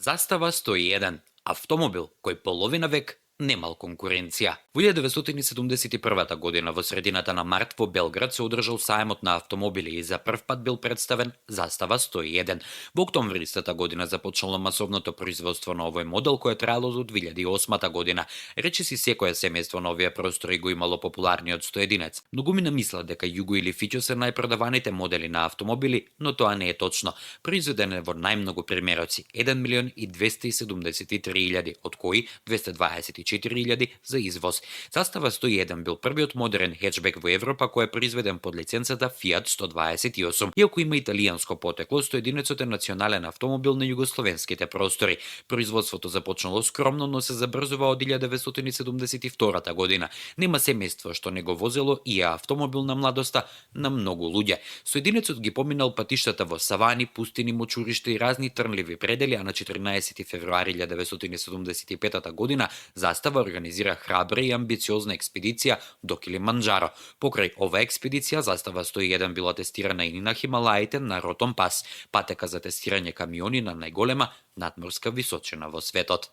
Застава 101, автомобил кој половина век немал конкуренција. Во 1971 година во средината на март во Белград се одржал сајмот на автомобили и за прв пат бил представен Застава 101. Во октомври истата година започнало масовното производство на овој модел кој траело до 2008 година. Речиси секое семејство на овие простори го имало популарниот 101. Многумина мислат дека Југо или Фичо се најпродаваните модели на автомобили, но тоа не е точно. Произведен е во најмногу примероци 1.273.000, од кои 224.000 за извоз. Застава 101 бил првиот модерен хетчбек во Европа кој е произведен под лиценцата Fiat 128. Иако има италијанско потекло, 101 е национален автомобил на југословенските простори. Производството започнало скромно, но се забрзува од 1972 година. Нема семејство што не го возело и е автомобил на младоста на многу луѓе. 101 ги поминал патиштата во савани, пустини, мочуришта и разни трнливи предели, а на 14 февруари 1975 година Застава организира храбра и амбициозна експедиција до Килиманџаро. Покрај ова експедиција, Застава 101 била тестирана и на Хималаите на Ротон пас, патека за тестирање камиони на најголема надморска височина во светот.